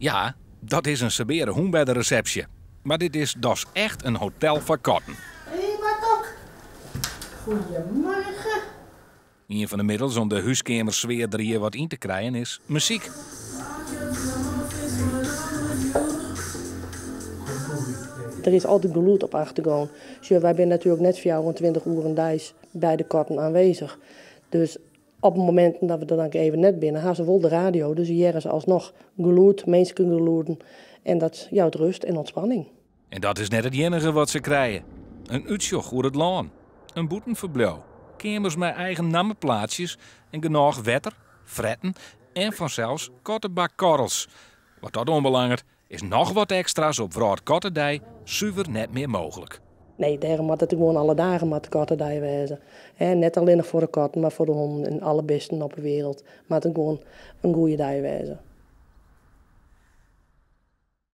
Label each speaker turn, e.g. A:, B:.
A: Ja, dat is in sabeare hûn by de resepsje. Mar dit is dochs echt in hotel foar katten.
B: Hé, Bartok. Goedemorgen.
A: Ien fan de middels om de húskeamersfear der hjir wat yn te krijen is muzyk.
B: Der is altyd gelûd op achtergrûn. Sjoch, wy binne natuerlik net 24 oeren deis by de katten aanwezich. Dus op mominten dat we der dan even net binne, ha se wol de radio. Dus hearre se alsnoch gelûd, minskengelûden. En dat jout rêst en ûntspanning.
A: En dat is net it iennige wat se krije. In útsjoch oer it lân, in bûtenferbliuw, keamers mei eigen nammeplaatsjes en genôch wetter, fretten en fansels kattebakkorrels. Wat dat oanbelanget is noch wat ekstra's op Wrâldkattedei suver net mear mooglik.
B: Nee, dêrom moat it gewoan alle dagen moat de kattedei wêze. Hè, net allinnich foar de katten, mar foar de hûnen en alle bisten op 'e wereld moat it gewoan in goede dei wêze.